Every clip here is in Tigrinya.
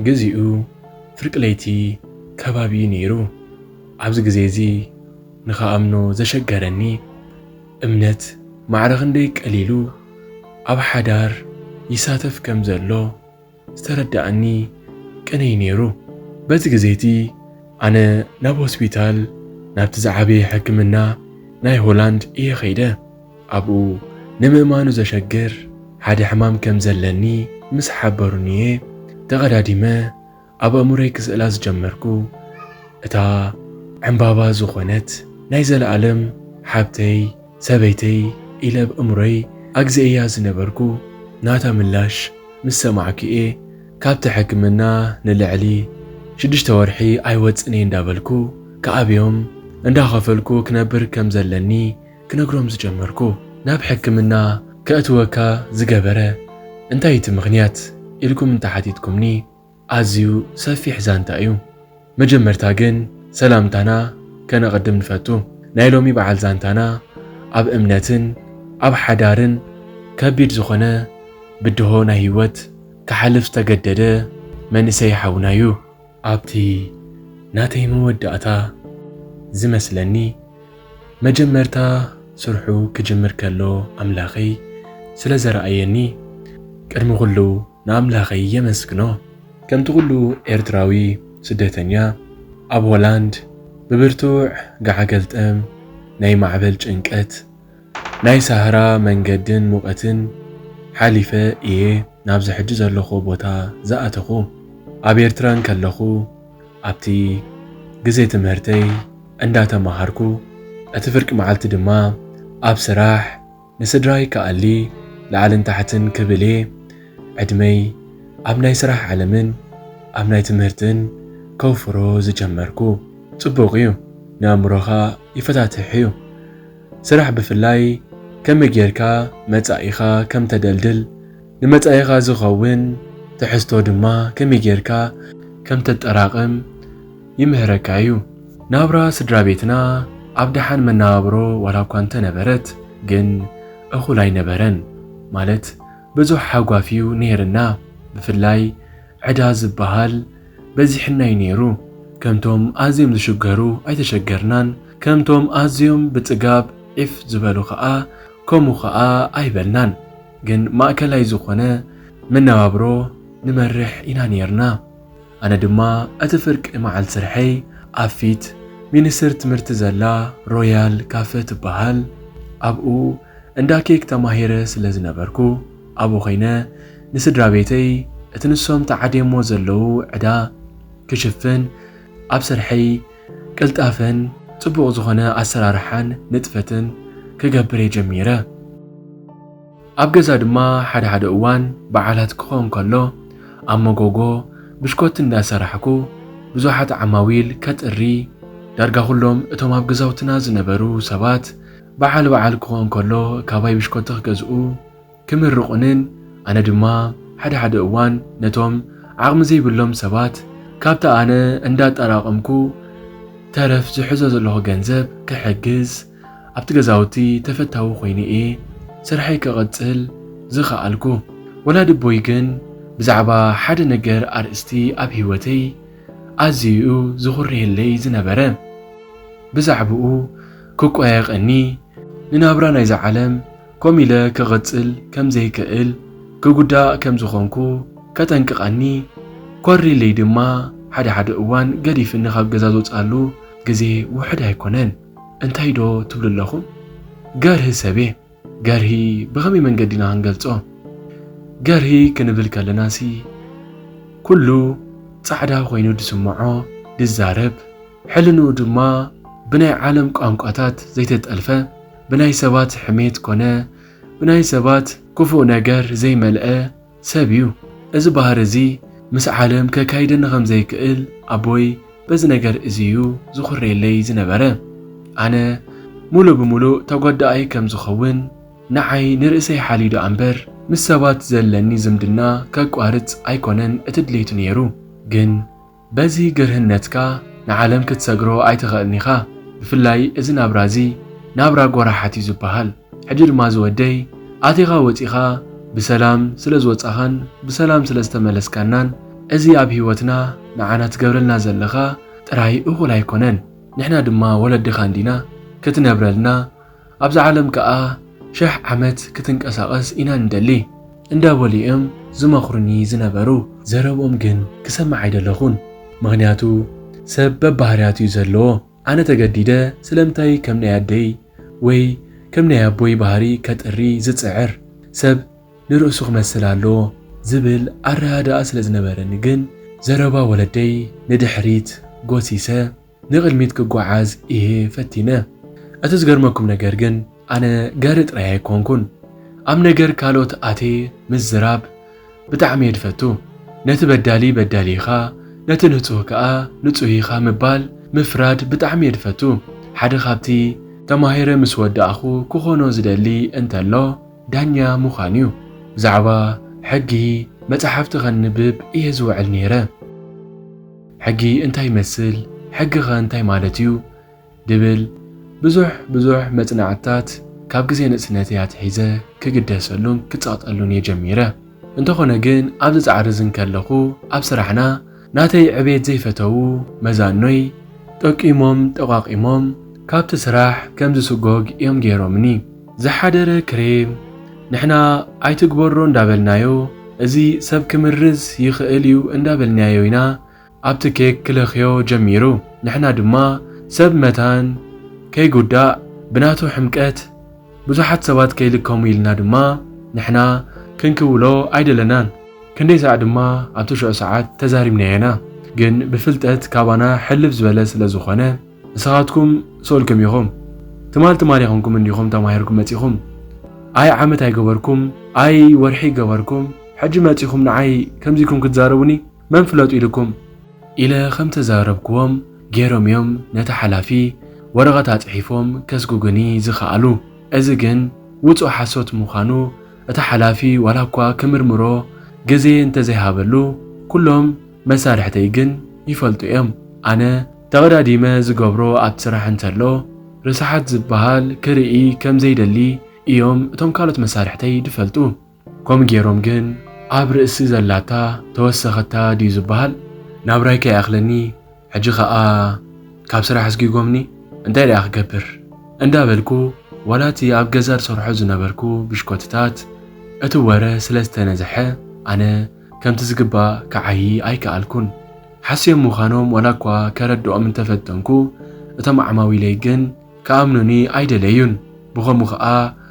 ግዜኡ ፍርቂ ለይቲ ከባቢ እዩ ነይሩ። ኣብዚ ግዜ እዚ ንኽኣምኖ ዘሸገረኒ፣ እምነት ማዕረ ክንደይ ቀሊሉ ኣብ ሓዳር ይሳተፍ ከም ዘሎ ዝተረዳእኒ ቅንይ ነይሩ። በዚ ግዜ እቲ ኣነ ናብ ሆስፒታል፣ ናብቲ ዝዓበየ ሕክምና ናይ ሆላንድ እየ ኸይደ። ኣብኡ ንምእማኑ ዘሸግር ሓደ ሕማም ከም ዘለኒ ምስ ሓበሩኒ እየ ተቐዳዲመ ኣብ ኣእምሮይ ክስእላ ዝጀመርኩ። እታ ዕምባባ ዝኾነት ናይ ዘለኣለም ሓብተይ፣ ሰበይተይ ኢለ ኣብ ኣእምሮይ ኣግዝኤያ ዝነበርኩ ናታ ምላሽ ምስ ሰማዕኩ እየ ካብቲ ሕክምና ንልዕሊ ሽዱሽተ ወርሒ ኣይወጽእን እየ እንዳበልኩ ክኣብዮም እንዳኸፈልኩ ክነብር ከም ዘለኒ ክነግሮም ዝጀመርኩ። ናብ ሕክምና ከእትወካ ዝገበረ እንታይ እቲ ምኽንያት ኢልኩም እንተሓቲትኩምኒ፣ ኣዝዩ ሰፊሕ ዛንታ እዩ። መጀመርታ ግን ሰላምታና ከነቐድም ንፈቱ። ናይ ሎሚ በዓል ዛንታና ኣብ እምነትን ኣብ ሓዳርን ከቢድ ዝኾነ ብድሆ ናይ ህይወት ክሓልፍ ዝተገደደ መንእሰይ ሓውና እዩ። ኣብቲ ናተይ መወዳእታ ዝመስለኒ፣ መጀመርታ ስርሑ ክጅምር ከሎ ኣምላኸይ ስለ ዘረኣየኒ፣ ቅድሚ ኩሉ ንኣምላኸይ የመስግኖ። ከምቲ ኩሉ ኤርትራዊ ስደተኛ፣ ኣብ ሆላንድ ብብርቱዕ ገዓ ገልጠም፣ ናይ ማዕበል ጭንቀት፣ ናይ ሳህራ መንገድን ሙቐትን ሓሊፈ እየ ናብዚ ሕጂ ዘለኹ ቦታ ዝኣተኹ። ኣብ ኤርትራ እንከለኹ፣ ኣብቲ ግዜ ትምህርተይ እንዳተማሃርኩ፣ እቲ ፍርቂ መዓልቲ ድማ ኣብ ስራሕ ንስድራይ ክኣሊ ላዕልን ታሕትን ክብል እየ ዕድመይ ኣብ ናይ ስራሕ ዓለምን ኣብ ናይ ትምህርትን ከውፍሮ ዝጀመርኩ። ጽቡቕ እዩ፣ ንኣእምሮኻ ይፈታትሕ እዩ። ስራሕ ብፍላይ ከመይ ጌርካ መጻኢኻ ከም ተደልድል፣ ንመጻኢኻ ዝኸውን ትሕዝቶ ድማ ከመይ ጌርካ ከም ተጠራቕም ይምህረካ እዩ። ናብራ ስድራ ቤትና ኣብ ደሓን መነባብሮ ዋላ እኳ እንተነበረት፣ ግን እኹል ኣይነበረን። ማለት ብዙሕ ሃጓፍ እዩ ነይርና። ብፍላይ ዕዳ ዝበሃል በዚሕና እዩ ነይሩ። ከምቶም ኣዝዮም ዝሽገሩ ኣይተሸገርናን፣ ከምቶም ኣዝዮም ብጽጋብ ዒፍ ዝበሉ ኸኣ ከምኡ ኸኣ ኣይበልናን። ግን ማእከላይ ዝኾነ መነባብሮ ንመርሕ ኢና ነይርና። ኣነ ድማ እቲ ፍርቂ መዓልቲ ስርሐይ ኣብ ፊት ሚኒስትር ትምህርቲ ዘላ ሮያል ካፈ ትበሃል፣ ኣብኡ እንዳ ኬክ ተማሂረ ስለ ዝነበርኩ፣ ኣብኡ ኾይነ ንስድራ ቤተይ እቲ ንሶም ተዓድየሞ ዘለዉ ዕዳ ክሽፍን፣ ኣብ ስርሐይ ቅልጣፈን ጽቡቕ ዝኾነ ኣሰራርሓን ንጥፈትን ክገብር እየ ጀሚረ። ኣብ ገዛ ድማ ሓደ ሓደ እዋን በዓላት ክኾን ከሎ፣ ኣብ መጎጎ ብሽኮቲ እንዳሰራሕኩ ብዙሓት ዓማዊል ከጥሪ፣ ዳርጋ ኩሎም እቶም ኣብ ገዛውትና ዝነበሩ ሰባት በዓል በዓል ክኾን ከሎ ካባይ ብሽኮቲ ክገዝኡ ክምርቑንን፣ ኣነ ድማ ሓደ ሓደ እዋን ነቶም ዓቕሚ ዘይብሎም ሰባት ካብቲ ኣነ እንዳጠራቐምኩ ተረፍ ዝሕዞ ዘለኹ ገንዘብ ክሕግዝ፣ ኣብቲ ገዛውቲ ተፈታዊ ኮይነ እየ ስርሐይ ክቕጽል ዝኸኣልኩ። ወላዲ ኣቦይ ግን ብዛዕባ ሓደ ነገር ኣርእስቲ ኣብ ህይወተይ ኣዝዩ እዩ ዝኹርየለይ ዝነበረ። ብዛዕባኡ ክቆያየቐኒ፣ ንናብራ ናይዛ ዓለም ከምኡ ኢለ ክቕጽል ከም ዘይክእል፣ ክጉዳእ ከም ዝኾንኩ ከጠንቅቐኒ፣ ኮር ኢለይ ድማ ሓደ ሓደ እዋን ገዲፍኒ ካብ ገዛ ዝወጽኣሉ ግዜ ውሑድ ኣይኮነን። እንታይ ዶ ትብሉ ኣለኹም? ገርሂ ሰብ እየ። ገርሂ ብኸመይ መንገዲ ኢና ክንገልጾ? ገርሂ ክንብል ከለናሲ፣ ኩሉ ጻዕዳ ኮይኑ ዝስምዖ፣ ዝዛረብ፣ ሕልንኡ ድማ ብናይ ዓለም ቋንቋታት ዘይተጠልፈ፣ ብናይ ሰባት ሕሜት ኮነ ብናይ ሰባት ክፉእ ነገር ዘይመልአ ሰብ እዩ። እዚ ባህሪ እዚ ምስ ዓለም ከካይደኒ ከም ዘይክእል ኣቦይ በዚ ነገር እዚ እዩ ዝኹርየለይ ዝነበረ። ኣነ ሙሉእ ብሙሉእ ተጎዳኣይ ከም ዝኸውን፣ ንዓይ ንርእሰይ ሓልዩ ደኣ እምበር፣ ምስ ሰባት ዘለኒ ዝምድና ከቋርጽ ኣይኮነን እቲ ድሌቱ ነይሩ። ግን በዚ ገርህነትካ ንዓለም ክትሰግሮ ኣይትኽእልን ኢኻ። ብፍላይ እዚ ናብራ እዚ ናብራ ጎራሓት እዩ ዝበሃል። ሕጂ ድማ ዝወደይ፣ ኣቲኻ ወጺኻ ብሰላም ስለ ዝወጻኻን ብሰላም ስለ ዝተመለስካናን እዚ ኣብ ህይወትና ንዓና ትገብረልና ዘለኻ ጥራይ እኹል ኣይኮነን። ንሕና ድማ ወለድኻ እንዲና፣ ክትነብረልና፣ ኣብዛ ዓለም ከኣ ሽሕ ዓመት ክትንቀሳቐስ ኢና ንደሊ እንዳበሉ እዮም ዝመኽሩኒ ዝነበሩ። ዘረብኦም ግን ክሰምዕ ኣይደለኹን። ምኽንያቱ ሰብ በባህርያቱ እዩ ዘለዎ። ኣነ ተገዲደ ስለምንታይ ከም ናይ ኣደይ ወይ ከም ናይ ኣቦይ ባህሪ ከጥሪ ዝጽዕር? ሰብ ንርእሱ ክመስል ኣለዎ ዝብል ኣረዳድኣ ስለ ዝነበረኒ ግን፣ ዘረባ ወለደይ ንድሕሪት ጎሲሰ ንቕድሚት ክጓዓዝ እየ ፈቲነ። እቲ ዝገርመኩም ነገር ግን፣ ኣነ ገሪ ጥራይ ኣይኮንኩን። ኣብ ነገር ካልኦት ኣትየ ምዝራብ ብጣዕሚ እየ ድፈቱ። ነቲ በዳሊ በዳሊ ኢኻ፣ ነቲ ንጹህ ከኣ ንጹህ ኢኻ ምባል፣ ምፍራድ ብጣዕሚ እየ ድፈቱ። ሓደ ካብቲ ተማሂረ ምስ ወዳእኹ ክኾኖ ዝደሊ እንተሎ፣ ዳኛ ምዃን እዩ። ብዛዕባ ሕጊ መጻሕፍቲ ከንብብ እየ ዝውዕል ነይረ። ሕጊ እንታይ ይመስል? ሕጊኸ እንታይ ማለት እዩ? ድብል ብዙሕ ብዙሕ መጽናዕትታት ካብ ግዜ ንእስነተይ ኣትሒዘ ክግደሰሉን ክጸቕጠሉን እየ ጀሚረ። እንተኾነ ግን ኣብዚ ጻዕሪ እዚ እንከለኹ ኣብ ስራሕና ናተይ ዕቤት ዘይፈተዉ መዛኖይ ጠቂሞም ጠቋቂሞም ካብቲ ስራሕ ከም ዝስጎግ እዮም ገይሮምኒ። ዝሓደረ ክሬም ንሕና ኣይትግበሮ እንዳበልናዮ፣ እዚ ሰብ ክምርዝ ይኽእል እዩ እንዳበልናዮ ኢና ኣብቲ ኬክ ክለኽዮ ጀሚሩ። ንሕና ድማ ሰብ መታን ከይጉዳእ ብናቱ ሕምቀት ብዙሓት ሰባት ከይልከሙ ኢልና ድማ ንሕና ክንክውሎ ኣይደለናን። ክንደይ ሳዕ ድማ ኣብቲ ሽዑ ሰዓት ተዛሪብናዮ ኢና። ግን ብፍልጠት ካባና ሕልፍ ዝበለ ስለ ዝኾነ፣ ንስኻትኩም ስኡልኩም ኢኹም። ትማል ትማል ኢኹምኩም እንዲኹም ተማሂርኩም መጺኹም። ኣይ ዓመት ኣይገበርኩም፣ ኣይ ወርሒ ገበርኩም፣ ሕጂ መጺኹም ንዓይ ከምዚ ኢልኩም ክትዛረቡኒ? መን ፍለጡ ኢልኩም? ኢለ ከም ተዛረብክዎም ገይሮም እዮም ነቲ ሓላፊ ወረቐት ኣጽሒፎም ከስጉጉኒ ዝኸኣሉ። እዚ ግን ውጹእ ሓሶት ምዃኑ እቲ ሓላፊ ዋላ እኳ ክምርምሮ ግዜ እንተዘይሃበሉ፣ ኩሎም መሳርሕተይ ግን ይፈልጡ እዮም። ኣነ ተቐዳዲመ ዝገብሮ ኣብቲ ስራሕ እንተሎ፣ ርስሓት ዝበሃል ክርኢ ከም ዘይደሊ እዮም እቶም ካልኦት መሳርሕተይ ድፈልጡ። ከምኡ ገይሮም ግን ኣብ ርእሲ ዘላታ ተወሰኸታ ድዩ ዝበሃል፣ ናብራይ ከይኣኽለኒ፣ ሕጂ ኸኣ ካብ ስራሕ ኣስጊጎምኒ፣ እንታይ ደኣ ክገብር እንዳበልኩ፣ ዋላ እቲ ኣብ ገዛ ዝሰርሖ ዝነበርኩ ብሽኮትታት እቲ ወረ ስለ ዝተነዝሐ፣ ኣነ ከምቲ ዝግባእ ክዓዪ ኣይከኣልኩን። ሓስዮም ምዃኖም ዋላ እኳ ከረድኦም እንተፈተንኩ፣ እቶም ዓማዊለይ ግን ክኣምኑኒ ኣይደለዩን። ብኸምኡ ኸኣ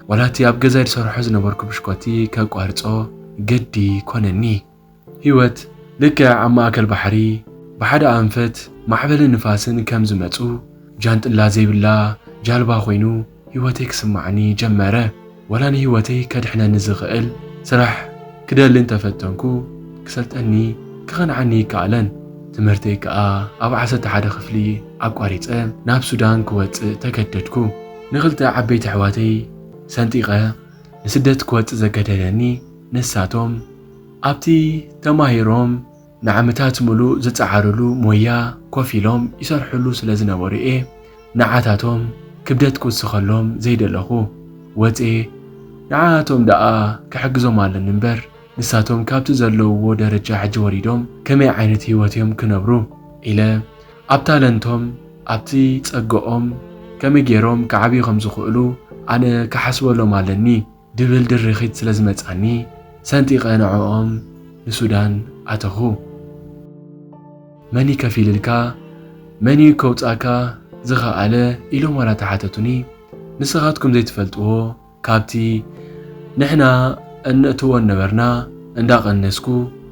ዋላ እቲ ኣብ ገዛይ ዝሰርሖ ዝነበርኩ ብሽኮቲ ከቋርጾ ግዲ ኮነኒ። ህይወት ልክዕ ኣብ ማእከል ባሕሪ ብሓደ ኣንፈት ማዕበልን ንፋስን ከም ዝመጹ ጃንጥላ ዘይብላ ጃልባ ኮይኑ ህይወተይ ክስምዓኒ ጀመረ። ዋላ ንህይወተይ ከድሕነኒ ዝኽእል ስራሕ ክደሊ እንተፈተንኩ፣ ክሰልጠኒ፣ ክኸንዓኒ ይከኣለን። ትምህርተይ ከኣ ኣብ ዓሰርተ ሓደ ክፍሊ ኣቋሪጸ ናብ ሱዳን ክወጽእ ተገደድኩ። ንኽልተ ዓበይቲ ኣሕዋተይ ሰንጢቐ ንስደት ክወጽእ ዘገደደኒ ንሳቶም ኣብቲ ተማሂሮም ንዓመታት ምሉእ ዝጸዓርሉ ሞያ ኮፍ ኢሎም ይሰርሕሉ ስለ ዝነበሩ እየ ንዓታቶም ክብደት ክውስኸሎም ዘይደለኹ። ወጽኤ ንዓቶም ደኣ ክሕግዞም ኣለኒ እምበር፣ ንሳቶም ካብቲ ዘለውዎ ደረጃ ሕጂ ወሪዶም ከመይ ዓይነት ህይወት እዮም ክነብሩ ኢለ ኣብ ታለንቶም፣ ኣብቲ ጸገኦም ከመይ ገይሮም ክዓብዩ ከም ዝኽእሉ ኣነ ክሓስበሎም ኣለኒ። ድብል ድርኺት ስለ ዝመጻኒ፣ ሰንጢቐ ንዕኦም ንሱዳን ኣተኹ። መን እዩ ከፊልልካ? መን እዩ ከውጻእካ ዝኸኣለ? ኢሎም ዋላ ተሓተቱኒ። ንስኻትኩም ዘይትፈልጥዎ፣ ካብቲ ንሕና እነእትዎ ነበርና እንዳቐነስኩ፣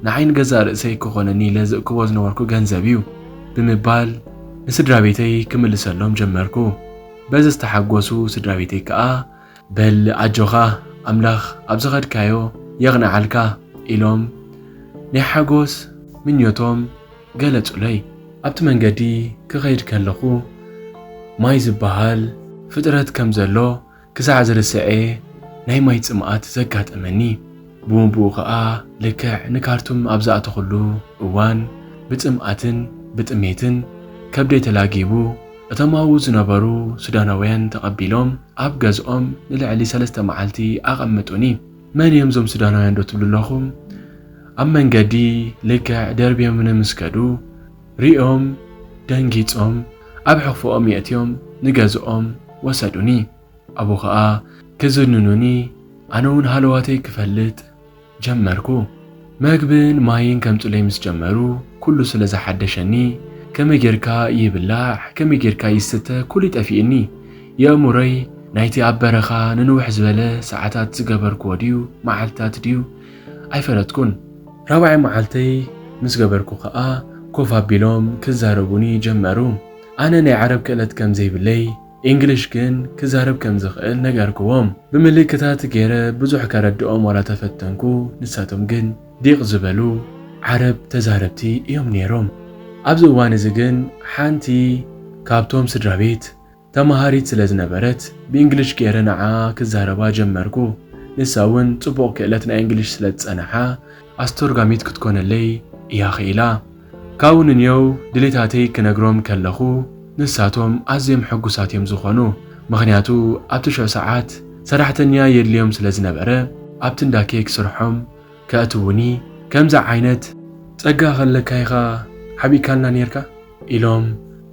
ንዓይ ንገዛእ ርእሰይ ክኾነኒ ኢለ ዝእክቦ ዝነበርኩ ገንዘብ እዩ ብምባል ንስድራ ቤተይ ክምልሰሎም ጀመርኩ። በዚ ዝተሓጎሱ ስድራ ቤተይ ከኣ፣ በል ኣጆኻ፣ ኣምላኽ ኣብ ዝኸድካዮ የቕንዓልካ ኢሎም ናይ ሓጎስ ምኞቶም ገለጹለይ። ኣብቲ መንገዲ ክኸይድ ከለኹ ማይ ዝበሃል ፍጥረት ከም ዘሎ ክሳዕ ዝርስዐ ናይ ማይ ጽምኣት ዘጋጠመኒ። ብኡንብኡ ኸኣ ልክዕ ንካርቱም ኣብ ዝኣተኹሉ እዋን ብጽምኣትን ብጥሜትን ከብደይ ተላጊቡ፣ እቶም ኣብኡ ዝነበሩ ሱዳናውያን ተቐቢሎም ኣብ ገዝኦም ንልዕሊ ሰለስተ መዓልቲ ኣቐመጡኒ። መን እዮም እዞም ሱዳናውያን ዶ ትብሉ ኣለኹም? ኣብ መንገዲ ልክዕ ደርብዮምኒ ምስ ከዱ ሪኦም ደንጊጾም ኣብ ሕቕፎኦም የእትዮም ንገዝኦም ወሰዱኒ። ኣብኡ ኸኣ ክዝንኑኒ ኣነ እውን ሃለዋተይ ክፈልጥ ጀመርኩ። መግብን ማይን ከምጽኡለይ ምስ ጀመሩ ኩሉ ስለ ዝሓደሸኒ ከመይ ጌርካ ይብላዕ ከመይ ጌርካ ይስተ ኩሉ ጠፊእኒ። የእምሮይ ናይቲ ኣብ በረኻ ንንውሕ ዝበለ ሰዓታት ዝገበርክዎ ድዩ መዓልታት ድዩ ኣይፈለጥኩን። ራብዓይ መዓልተይ ምስ ገበርኩ ኸኣ ኮፍ ኣቢሎም ክዛረቡኒ ጀመሩ። ኣነ ናይ ዓረብ ክእለት ከም ዘይብለይ ኢንግሊሽ ግን ክዛረብ ከም ዝኽእል ነገርክዎም። ብምልክታት ገይረ ብዙሕ ከረድኦም ዋላ ተፈተንኩ፣ ንሳቶም ግን ዲቕ ዝበሉ ዓረብ ተዛረብቲ እዮም ነይሮም። ኣብዚ እዋን እዚ ግን ሓንቲ ካብቶም ስድራ ቤት ተማሃሪት ስለ ዝነበረት ብእንግሊሽ ገይረ ንዓ ክዛረባ ጀመርኩ። ንሳ እውን ጽቡቕ ክእለት ናይ እንግሊሽ ስለ ዝጸንሓ ኣስተርጓሚት ክትኮነለይ እያ ኽኢላ። ካብኡ ንንየው ድሌታተይ ክነግሮም ከለኹ ንሳቶም ኣዝዮም ሕጉሳት እዮም ዝኾኑ። ምኽንያቱ ኣብቲ ሽዑ ሰዓት ሰራሕተኛ የድልዮም ስለ ዝነበረ ኣብቲ እንዳ ኬክ ስርሖም ከእትውኒ ከምዚ ዓይነት ጸጋ ከለካ ኢኻ ሓቢእካልና ኔርካ ኢሎም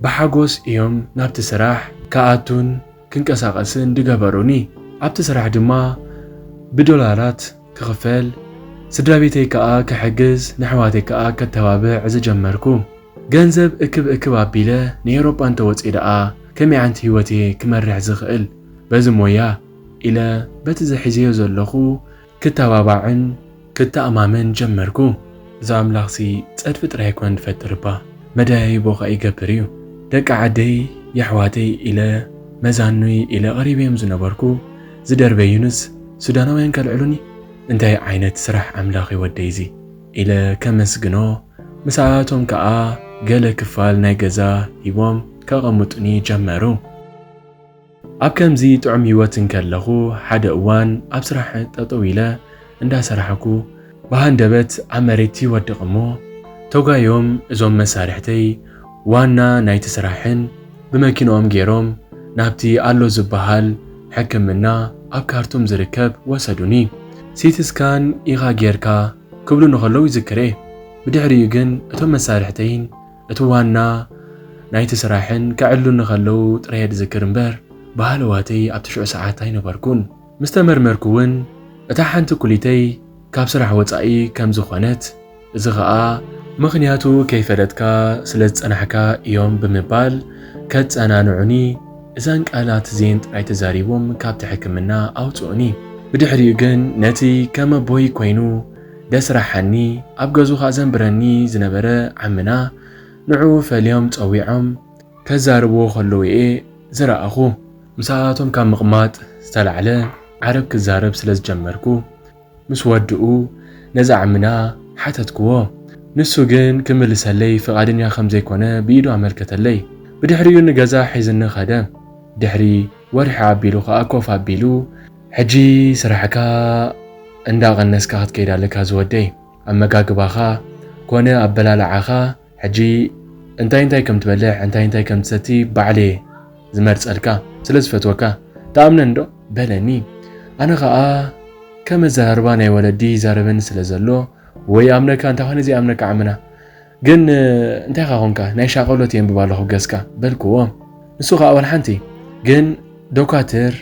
ብሓጎስ እዮም ናብቲ ስራሕ ክኣቱን ክንቀሳቐስን ድገበሩኒ። ኣብቲ ስራሕ ድማ ብዶላራት ክኽፈል፣ ስድራ ቤተይ ከኣ ክሕግዝ፣ ንኣሕዋተይ ከኣ ከተባብዕ ዝጀመርኩ። ገንዘብ እክብ እክብ ኣቢለ ንኤውሮጳ እንተወጺኤ ደኣ ከመይ ዓይነት ህይወት እየ ክመርሕ ዝኽእል በዚ ሞያ ኢለ በቲ ዝሒዘዮ ዘለኹ ክተባባዕን ክተኣማመን ጀመርኩ። እዚ ኣምላኽሲ ጸድፊ ጥራይ ኣይኮነን ዝፈጥር እባ፣ መደያይቦ ኸኣ ይገብር እዩ። ደቂ ዓደይ የሕዋተይ ኢለ መዛኑይ ኢለ ቀሪበዮም ዝነበርኩ ዝደርበዩንስ ሱዳናውያን ከልዕሉኒ? እንታይ ዓይነት ስራሕ ኣምላኽ እዩ ወደይ እዚ ኢለ ከመስግኖ፣ ምስኣቶም ከኣ ገለ ክፋል ናይ ገዛ ሂቦም ከቐምጡኒ ጀመሩ። ኣብ ከምዚ ጥዑም ህይወት እንከለኹ ሓደ እዋን ኣብ ስራሕ ጠጠው ኢለ እንዳሰራሕኩ ብሃንደበት ኣብ መሬት ይወድቕ እሞ ተጓዮም እዞም መሳርሕተይ ዋና ናይቲ ስራሕን ብመኪንኦም ገይሮም ናብቲ ኣሎ ዝበሃል ሕክምና ኣብ ካርቱም ዝርከብ ወሰዱኒ። ሲቲ ስካን ኢኻ ጌርካ ክብሉኒ ከለዉ ይዝክር እየ። ብድሕሪኡ ግን እቶም መሳርሕተይን እቲ ዋና ናይቲ ስራሕን ከዕሉኒ ከለዉ ጥራይ እየ ዝዝክር እምበር ብሃለዋተይ ኣብቲ ሽዑ ሰዓት ኣይነበርኩን። ምስ ተመርመርኩ እውን እታ ሓንቲ ኩሊተይ ካብ ስራሕ ወጻኢ ከም ዝኾነት፣ እዚ ኸኣ ምኽንያቱ ከይፈለጥካ ስለ ዝጸናሕካ እዮም ብምባል ከጸናንዑኒ እዘን ቃላት እዚኤን ጥራይ ተዛሪቦም ካብቲ ሕክምና ኣውጽኡኒ። ብድሕሪኡ ግን ነቲ ከም ኣቦይ ኮይኑ ደስራሓኒ ኣብ ገዝኡ ኸኣ ዘንብረኒ ዝነበረ ዓምና ንዕኡ ፈልዮም ጸዊዖም ከዛርብዎ ከለዉ እየ ዝረኣኹ። ምስኣቶም ካብ ምቕማጥ ዝተላዕለ ዓረብ ክዛረብ ስለ ዝጀመርኩ ምስ ወድኡ ነዚ ዓምና ሓተትክዎ። ንሱ ግን ክምልሰለይ ፍቓደኛ ከም ዘይኮነ ብኢዱ ኣመልከተለይ። ብድሕሪኡ ንገዛ ሒዝኒ ኸደ። ድሕሪ ወርሒ ኣቢሉ ኸኣ ኮፍ ኣቢሉ ሕጂ ስራሕካ እንዳቐነስካ ክትከይድ ኣለካ ዝወደይ። ኣመጋግባኻ ኮነ ኣበላልዓኻ ሕጂ እንታይ እንታይ ከም ትበልዕ እንታይ እንታይ ከም ትሰቲ ባዕለ እየ ዝመርጸልካ ስለ ዝፈትወካ ትኣምነኒ ዶ በለኒ። ኣነ ኸኣ ከም ኣዘራርባ ናይ ወለዲ ይዛረበኒ ስለ ዘሎ ወይ ይኣምነካ እንታይ ኮነ ዘይኣምነካ ዓምና ግን እንታይ ኻ ኮንካ ናይ ሻቐሎት የንብብ ኣለኹ ገዝካ በልክዎ። ንሱ ኸኣ ወላ ሓንቲ ግን ዶካትር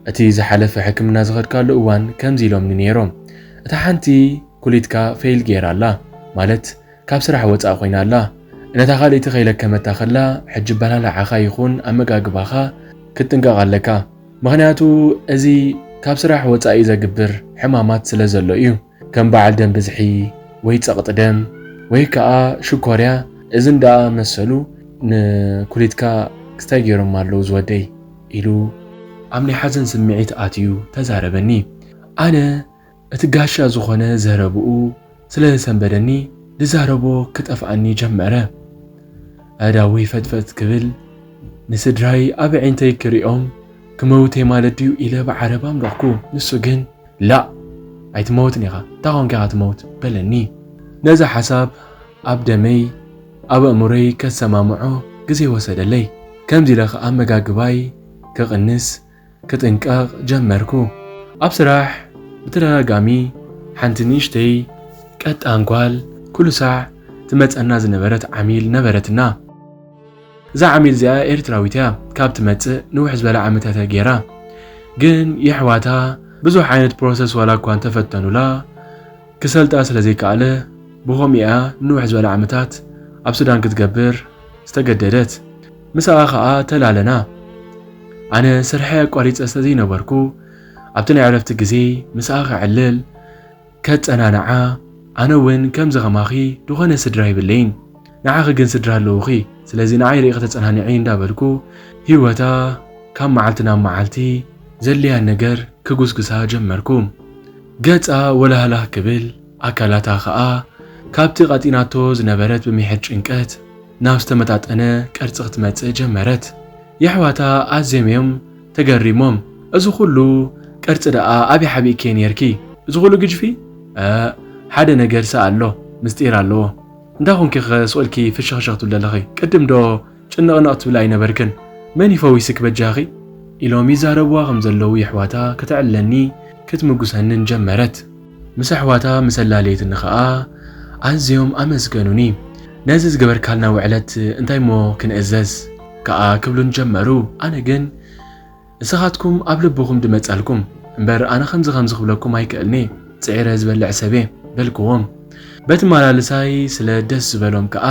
እቲ ዝሓለፈ ሕክምና ዝኸድካሉ እዋን ከምዚ ኢሎምኒ ነይሮም። እታ ሓንቲ ኩሊትካ ፌል ገይራ ኣላ፣ ማለት ካብ ስራሕ ወጻእ ኮይና ኣላ። ነታ ካልእቲ ከይለከመታ ከላ ሕጂ ኣበላልዓኻ ይኹን ኣመጋግባኻ ክትጥንቀቕ ኣለካ። ምኽንያቱ እዚ ካብ ስራሕ ወጻኢ ዘግብር ሕማማት ስለ ዘሎ እዩ። ከም በዓል ደም ብዝሒ ወይ ጸቕጢ ደም ወይ ከኣ ሽኮርያ እዝን ደኣ መሰሉ ንኩሊትካ ክስታይ ገይሮም ኣለዉ ዝወደይ ኢሉ ኣብ ናይ ሓዘን ስምዒት ኣትዩ ተዛረበኒ። ኣነ እቲ ጋሻ ዝኾነ ዘረብኡ ስለ ዝሰንበደኒ ዝዛረቦ ክጠፍኣኒ ጀመረ። ኣእዳወይ ፈጥፈጥ ክብል ንስድራይ ኣብ ኣዒንተይ ክሪኦም ክመውተይ ማለት ድዩ ኢለ ብዓረብ ኣምለኽኩ። ንሱ ግን ላእ ኣይትመውትን ኢኻ፣ እንታይ ኮንካ ኢኻ ትመውት በለኒ። ነዚ ሓሳብ ኣብ ደመይ ኣብ ኣእምሮይ ከሰማምዖ ግዜ ወሰደለይ። ከምዚ ኢለ ኸኣ ኣመጋግባይ ክቕንስ ክጥንቀቕ ጀመርኩ። ኣብ ስራሕ ብተደጋጋሚ ሓንቲ ንእሽተይ ቀጣን ጓል ኩሉ ሳዕ ትመጸና ዝነበረት ዓሚል ነበረትና። እዛ ዓሚል እዚኣ ኤርትራዊት እያ። ካብ ትመጽእ ንውሕ ዝበለ ዓመታት እያ ገይራ። ግን የሕዋታ ብዙሕ ዓይነት ፕሮሰስ ዋላ እኳ እንተፈተኑላ፣ ክሰልጣ ስለ ዘይከኣለ፣ ብኸምኡ እያ ንውሕ ዝበለ ዓመታት ኣብ ሱዳን ክትገብር ዝተገደደት። ምስኣ ኸኣ ተላለና። ኣነ ስርሐይ ኣቋሪጸ ስለ ዘይነበርኩ፣ ኣብቲ ናይ ዕረፍቲ ግዜ ምስኣ ከዕልል፣ ከጸናንዓ፣ ኣነ እውን ከምዚ ኸማኺ ዝኾነ ስድራ የብለይን። ንዓኺ ግን ስድራ ኣለዉኺ። ስለዚ ንዓይ ርኢኺ ተጸናንዒ እንዳበልኩ፣ ህይወታ ካብ መዓልቲ ናብ መዓልቲ ዘድልያ ነገር ክጉስጉሳ ጀመርኩ። ገጻ ወላህላህ ክብል፣ ኣካላታ ኸኣ ካብቲ ቀጢናቶ ዝነበረት ብምሒር ጭንቀት ናብ ዝተመጣጠነ ቅርጺ ክትመጽእ ጀመረት። የሕዋታ ኣዝዮም እዮም ተገሪሞም። "እዚ ኩሉ ቅርጺ ደኣ ኣበይ ሓቢእክዮ ኔርኪ? እዚ ኩሉ ግጅፊ?" "እ፣ ሓደ ነገርሲ ኣሎ፣ ምስጢር ኣለዎ። እንታይ ኾንኪ ኸ ስቕ ኢልኪ ፍሽኽሽኽ ትብሊ ዘለኺ? ቅድም ዶ ጭንቕንቕ ትብሊ ኣይነበርክን? መን ይፈዊስክ በጃኺ?" ኢሎም ይዛረብዋ ከም ዘለዉ የሕዋታ ከተዕልለኒ ክትምጉሰንን ጀመረት። ምስ ኣሕዋታ ምስ ኣላለየትኒ ኸኣ ኣዝዮም ኣመስገኑኒ። "ነዚ ዝገበርካልና ውዕለት እንታይ እሞ ክንእዘዝ?" ከኣ ክብሉን ጀመሩ። ኣነ ግን "ንስኻትኩም ኣብ ልብኹም ድመጻልኩም እምበር፣ ኣነ ከምዚ ከምዚ ክብለኩም ኣይክእልኒ፣ ጽዒረ ዝበልዕ ሰብ እየ" በልክዎም። በቲ መላልሳይ ስለ ደስ ዝበሎም ከኣ፣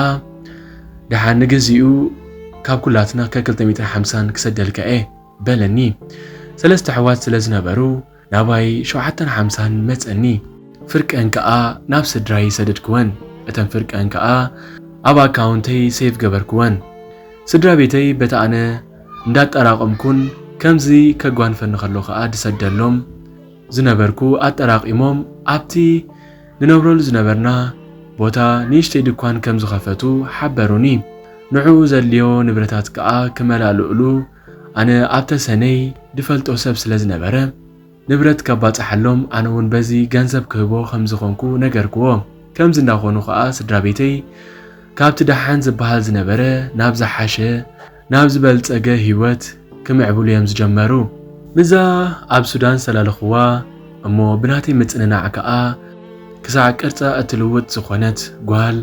"ደሓን ንግዚኡ ካብ ኩላትና ከክልተ ሚእትን ሓምሳን ክሰደልካ እየ" በለኒ። ሰለስተ ኣሕዋት ስለ ዝነበሩ፣ ናባይ ሸውዓተን ሓምሳን መጸኒ። ፍርቀን ከኣ ናብ ስድራይ ሰደድክወን። እተን ፍርቀን ከኣ ኣብ ኣካውንተይ ሴቭ ገበርክወን። ስድራ ቤተይ በቲ ኣነ እንዳጠራቐምኩን ከምዚ ከጓንፈኒ ከሎ ከኣ ድሰደሎም ዝነበርኩ ኣጠራቒሞም ኣብቲ ንነብረሉ ዝነበርና ቦታ ንእሽተይ ድኳን ከም ዝኸፈቱ ሓበሩኒ። ንዕኡ ዘድልዮ ንብረታት ከኣ ክመላልእሉ ኣነ ኣብ ተሰነይ ድፈልጦ ሰብ ስለ ዝነበረ፣ ንብረት ከባጽሓሎም ኣነ እውን በዚ ገንዘብ ክህቦ ከም ዝኾንኩ ነገርክዎ። ከምዚ እንዳኾኑ ከኣ ስድራ ቤተይ ካብቲ ደሓን ዝበሃል ዝነበረ ናብ ዝሓሸ፣ ናብ ዝበልጸገ ህይወት ክምዕብሉ እዮም ዝጀመሩ። ምስዛ ኣብ ሱዳን ዝተላለኽዋ እሞ ብናተይ ምጽንናዕ ከኣ ክሳዕ ቅርጻ እትልውጥ ዝኾነት ጓል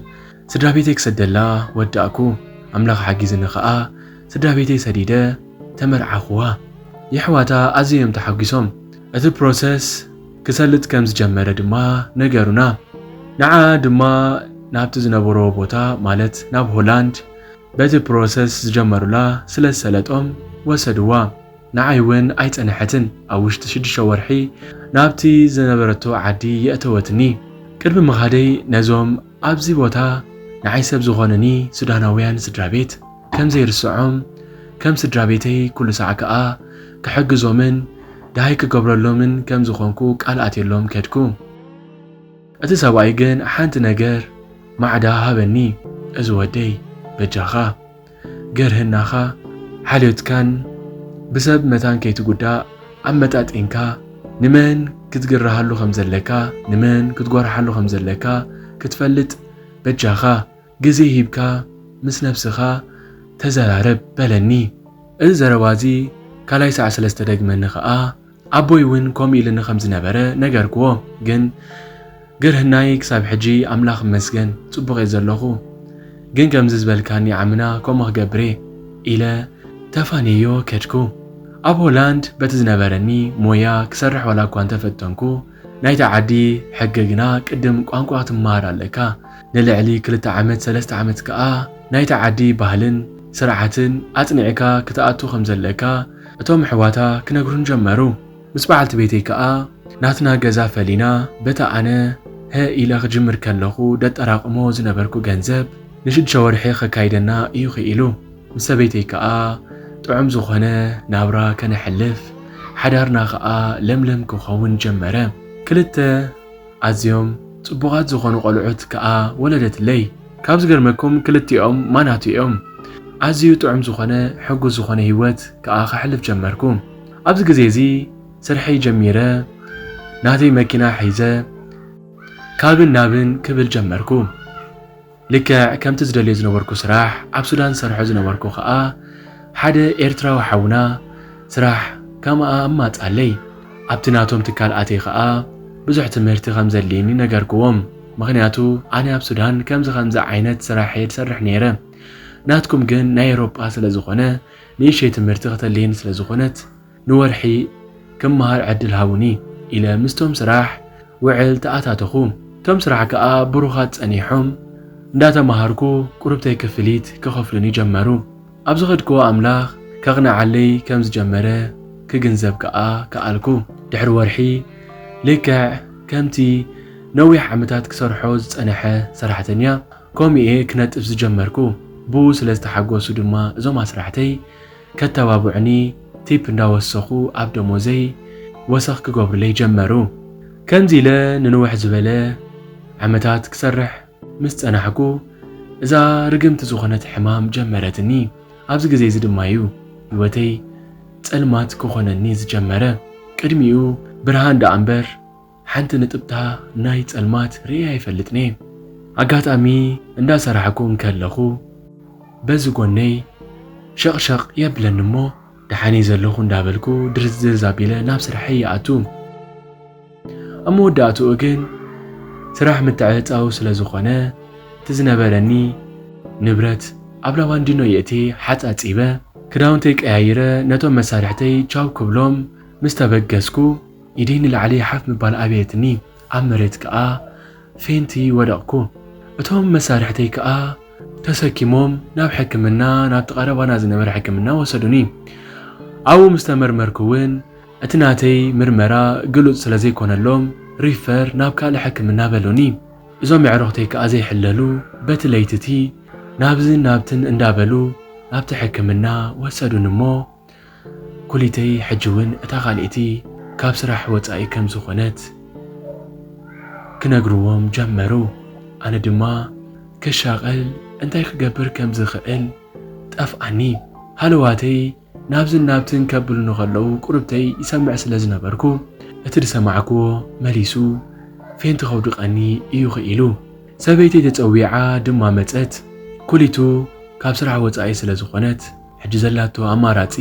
ስድራ ቤተይ ክሰደላ ወዳእኩ። ኣምላኽ ሓጊዝኒ ከኣ ስድራ ቤተይ ሰዲደ ተመርዓኽዋ። የሕዋታ ኣዝዮም እዮም ተሓጒሶም። እቲ ፕሮሰስ ክሰልጥ ከም ዝጀመረ ድማ ነገሩና። ንዓ ድማ ናብቲ ዝነበርዎ ቦታ፣ ማለት ናብ ሆላንድ፣ በቲ ፕሮሰስ ዝጀመሩላ ስለ ዝሰለጦም ወሰድዋ። ንዓይ እውን ኣይጸንሐትን፣ ኣብ ውሽጢ ሽዱሽተ ወርሒ ናብቲ ዝነበረቶ ዓዲ የእተወትኒ። ቅድሚ ምኻደይ ነዞም ኣብዚ ቦታ ንዓይ ሰብ ዝኾኑኒ ሱዳናውያን ስድራ ቤት ከም ዘይርስዖም፣ ከም ስድራ ቤተይ ኩሉ ሳዕ ከኣ ክሕግዞምን ደሃይ ክገብረሎምን ከም ዝኾንኩ ቃል ኣትየሎም ከድኩ። እቲ ሰብኣይ ግን ሓንቲ ነገር ማዕዳ ሃበኒ። "እዚ ወደይ፣ በጃኻ፣ ገርህናኻ፣ ሓልዮትካን ብሰብ መታን ከይትጉዳእ ኣመጣጢንካ፣ ንመን ክትግርሃሉ ከም ዘለካ፣ ንመን ክትጎርሓሉ ከም ዘለካ ክትፈልጥ በጃኻ፣ ግዜ ሂብካ ምስ ነብስኻ ተዘራረብ" በለኒ። እዚ ዘረባ እዚ ካልኣይ ሳዕ ስለ ዝተደግመኒ ኸኣ፣ ኣቦይ እውን ከምኡ ኢሉኒ ከም ዝነበረ ነገርክዎ። ግን ግርህናይ ክሳብ ሕጂ ኣምላኽ ይመስገን ጽቡቕ እየ ዘለኹ። ግን ከምዚ ዝበልካኒ ዓምና ከምኡ ክገብር እየ ኢለ ተፋንየዮ ከድኩ። ኣብ ሆላንድ በቲ ዝነበረኒ ሞያ ክሰርሕ ዋላ እኳ እንተፈተንኩ፣ ናይታ ዓዲ ሕጊ ግና ቅድም ቋንቋ ክትመሃር ኣለካ። ንልዕሊ ክልተ ዓመት፣ ሰለስተ ዓመት ከኣ ናይታ ዓዲ ባህልን ስርዓትን ኣጽኒዕካ ክትኣቱ ከም ዘለካ እቶም ኣሕዋታ ክነግሩን ጀመሩ። ምስ በዓልቲ ቤተይ ከኣ ናትና ገዛ ፈሊና፣ በታ ኣነ ሀ ኢለ ክጅምር ከለኹ ደጠራቕሞ ዝነበርኩ ገንዘብ ንሽዱሽተ ወርሒ ከካይደና እዩ ክኢሉ። ምስ ሰበይተይ ከኣ ጥዑም ዝኾነ ናብራ ከነሕልፍ፣ ሓዳርና ከኣ ለምለም ክኸውን ጀመረ። ክልተ ኣዝዮም ጽቡቓት ዝኾኑ ቆልዑት ከኣ ወለደትለይ። ካብ ዝገርመኩም ክልቲኦም ማናቱ እዮም። ኣዝዩ ጥዑም ዝኾነ ሕጉስ ዝኾነ ህይወት ከኣ ከሕልፍ ጀመርኩ። ኣብዚ ግዜ እዚ ስርሐይ ጀሚረ፣ ናተይ መኪና ሒዘ ካብን ናብን ክብል ጀመርኩ። ልክዕ ከምቲ ዝደልዮ ዝነበርኩ ስራሕ፣ ኣብ ሱዳን ዝሰርሖ ዝነበርኩ ከኣ ሓደ ኤርትራዊ ሓውና ስራሕ ከምኣ ኣማጻለይ። ኣብቲ ናቶም ትካል ኣትየ ከኣ ብዙሕ ትምህርቲ ከም ዘድልየኒ ነገርክዎም። ምኽንያቱ ኣነ ኣብ ሱዳን ከምዚ ከምዚ ዓይነት ስራሕ እየ ዝሰርሕ ነይረ፣ ናትኩም ግን ናይ ኤሮጳ ስለ ዝኾነ ንእሽተይ ትምህርቲ ከተልየኒ ስለ ዝኾነት ንወርሒ ክመሃር ዕድል ሃቡኒ ኢለ ምስቶም ስራሕ ውዕል ተኣታተኹ። እቶም ስራሕ ከኣ ብሩኻት ጸኒሖም እንዳተማሃርኩ ቁርብተይ ክፍሊት ክኸፍሉኒ ጀመሩ። ኣብ ዝኸድክዎ ኣምላኽ ከቕንዓለይ ከም ዝጀመረ ክግንዘብ ከኣ ከኣልኩ። ድሕሪ ወርሒ ልክዕ ከምቲ ነዊሕ ዓመታት ክሰርሖ ዝጸንሐ ሰራሕተኛ ከምኡ እየ ክነጥፍ ዝጀመርኩ። ብኡ ስለ ዝተሓጎሱ ድማ እዞም ኣስራሕተይ ከተባብዑኒ ቲፕ እንዳወሰኹ ኣብ ደሞዘይ ወሰኽ ክገብሩለይ ጀመሩ። ከምዚ ኢለ ንንውሕ ዝበለ ዓመታት ክሰርሕ ምስ ጸናሕኩ እዛ ርግምቲ ዝኾነት ሕማም ጀመረትኒ። ኣብዚ ግዜ እዚ ድማ እዩ ህይወተይ ጸልማት ክኾነኒ ዝጀመረ። ቅድሚኡ ብርሃን ደኣ እምበር ሓንቲ ንጥብታ ናይ ጸልማት ርእየ ኣይፈልጥን እየ። ኣጋጣሚ እንዳሰራሕኩ እንከለኹ በዚ ጎነይ ሸቕሸቕ የብለኒ እሞ ደሓን እየ ዘለኹ እንዳበልኩ ድርዝዝ ኣቢለ ናብ ስራሐይ ይኣቱ። ኣብ መወዳእትኡ ግን ስራሕ ምትዕጽጻው ስለ ዝኾነ እቲ ዝነበረኒ ንብረት ኣብ ላባንዲኖ የእትየ ሓጻጺበ ክዳውንተይ ቀያይረ ነቶም መሳርሕተይ ቻው ክብሎም ምስ ተበገስኩ ኢደይ ንላዕሊ ሓፍ ምባል ኣብየትኒ። ኣብ መሬት ከኣ ፌንቲ ወደቕኩ። እቶም መሳርሕተይ ከኣ ተሰኪሞም ናብ ሕክምና ናብቲ ቀረባና ዝነበረ ሕክምና ወሰዱኒ። ኣብኡ ምስ ተመርመርኩ እውን እቲ ናተይ ምርመራ ግሉጽ ስለ ዘይኮነሎም ሪፈር ናብ ካልእ ሕክምና በሉኒ። እዞም የዕሩኽተይ ከኣ ዘይሕለሉ በቲ ለይትቲ ናብዝን ናብትን እንዳበሉ ናብቲ ሕክምና ወሰዱኒ እሞ ኩሊተይ ሕጂ እውን እታ ካልኣይቲ ካብ ስራሕ ወጻኢ ከም ዝኾነት ክነግርዎም ጀመሩ። ኣነ ድማ ክሻቐል እንታይ ክገብር ከም ዝኽእል ጠፍኣኒ። ሃለዋተይ ናብዝን ናብትን ከብሉኒ ከለዉ ቁርብተይ ይሰምዕ ስለ ዝነበርኩ እቲ ዝሰማዕክዎ መሊሱ ፌንቲ ከውድቐኒ እዩ ኽኢሉ። ሰበይተይ ተጸዊዓ ድማ መጸት። ኩሊቱ ካብ ስራሕ ወጻኢ ስለ ዝኾነት ሕጂ ዘላቶ ኣማራጺ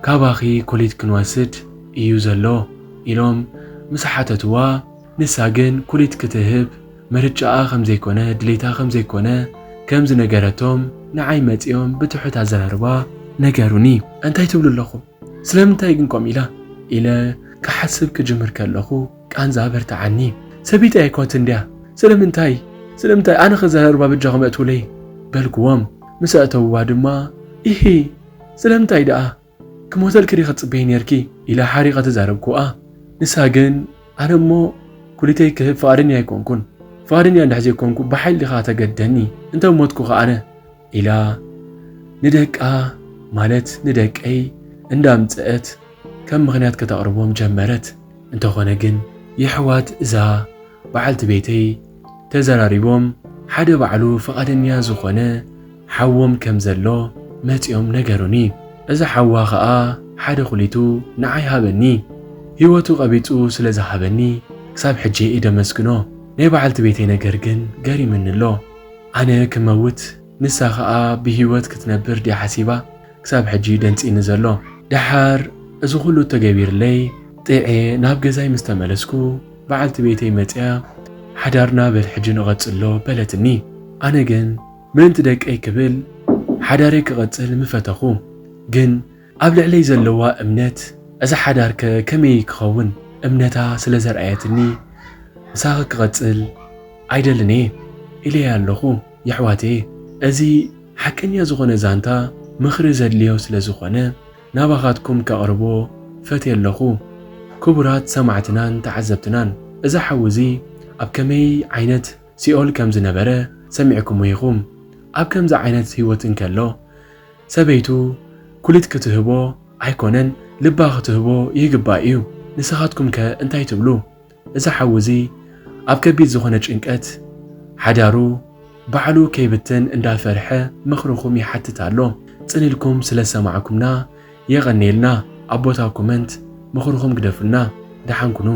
ካባኺ ኩሊት ክንወስድ እዩ ዘሎ ኢሎም ምስ ሓተትዋ ንሳ ግን ኩሊት ክትህብ ምርጫኣ ከም ዘይኮነ ድሌታ ከም ዘይኮነ ከም ዝነገረቶም ንዓይ መጺኦም ብትሑት ኣዘራርባ ነገሩኒ። እንታይ ትብሉ ኣለኹም? ስለምንታይ ግን ከምኡ ኢላ? ኢለ ክሓስብ ክጅምር ከለኹ ቃንዛ በርትዓኒ። ሰበይተይ ኣይኮነትን ድያ? ስለምንታይ? ስለምንታይ ኣነ ከዘራርባ በጃኹም እእትውለይ? በልክዎም። ምስ ኣእተውዋ ድማ ኢሂ ስለምንታይ ደኣ? ክሞተልኪ ዲኺ ትጽበዪ ኔርኪ? ኢላ ሓሪቐ ተዛረብክዋ። ንሳ ግን ኣነ እሞ ኩሊተይ ክህብ ፍቓደኛ ኣይኮንኩን። ፍቓደኛ እንድሕር ዘይኮንኩ ብሓይሊ ዲኻ ተገድደኒ? እንተ ሞትኩ ኸኣ ኣነ? ኢላ ንደቃ ማለት ንደቀይ እንዳምጽአት ከም ምኽንያት ከተቕርቦም ጀመረት። እንተኾነ ግን የሕዋት እዛ በዓልቲ ቤተይ ተዘራሪቦም ሓደ ባዕሉ ፍቓደኛ ዝኾነ ሓዎም ከም ዘሎ መጺኦም ነገሩኒ። እዚ ሓዋ ኸኣ ሓደ ኩሊቱ ንዓይ ሃበኒ። ህይወቱ ቀቢጹ ስለ ዝሃበኒ ክሳብ ሕጂ እየ ደመስግኖ። ናይ በዓልቲ ቤተይ ነገር ግን ገሪምኒ ኣሎ። ኣነ ክመውት ንሳ ኸኣ ብህይወት ክትነብር ድያ ሓሲባ ክሳብ ሕጂ ደንጺኒ ዘሎ። ደሓር እዚ ኩሉ ተገቢርለይ ጥዕየ ናብ ገዛይ ምስ ተመለስኩ በዓልቲ ቤተይ መጺኣ ሓዳርና በል ሕጂ ንቐጽሎ በለትኒ። ኣነ ግን ምእንቲ ደቀይ ክብል ሓዳረይ ክቐጽል ምፈተኹ። ግን ኣብ ልዕለይ ዘለዋ እምነት እዚ ሓዳርከ ከመይ ክኸውን እምነታ ስለ ዘርኣየትኒ ምሳኺ ክቐጽል ኣይደልን እየ ኢለያ ኣለኹ። የሕዋተየ እዚ ሓቀኛ ዝኾነ ዛንታ ምኽሪ ዘድልዮ ስለ ዝኾነ ናባኻትኩም ከቕርቦ ፈትየ ኣለኹ። ክቡራት ሰማዕትናን ተዓዘብትናን እዚ ሓዊ እዚ ኣብ ከመይ ዓይነት ሲኦል ከም ዝነበረ ሰሚዕኩሞ ኢኹም። ኣብ ከምዚ ዓይነት ህይወት እንከሎ ሰበይቱ ኩሊት ክትህቦ ኣይኮነን ልባ ክትህቦ ይግባእ እዩ። ንስኻትኩም ከ እንታይ ትብሉ? እዚ ሓዊ እዚ ኣብ ከቢድ ዝኾነ ጭንቀት ሓዳሩ ባዕሉ ከይብትን እንዳፈርሐ ምኽርኹም ይሓትት ኣሎ። ጽን ኢልኩም ስለ ዝሰማዕኩምና የቐንየልና። ኣብ ቦታ ኮመንት ምኽርኹም ግደፉልና። ደሓን ኩኑ።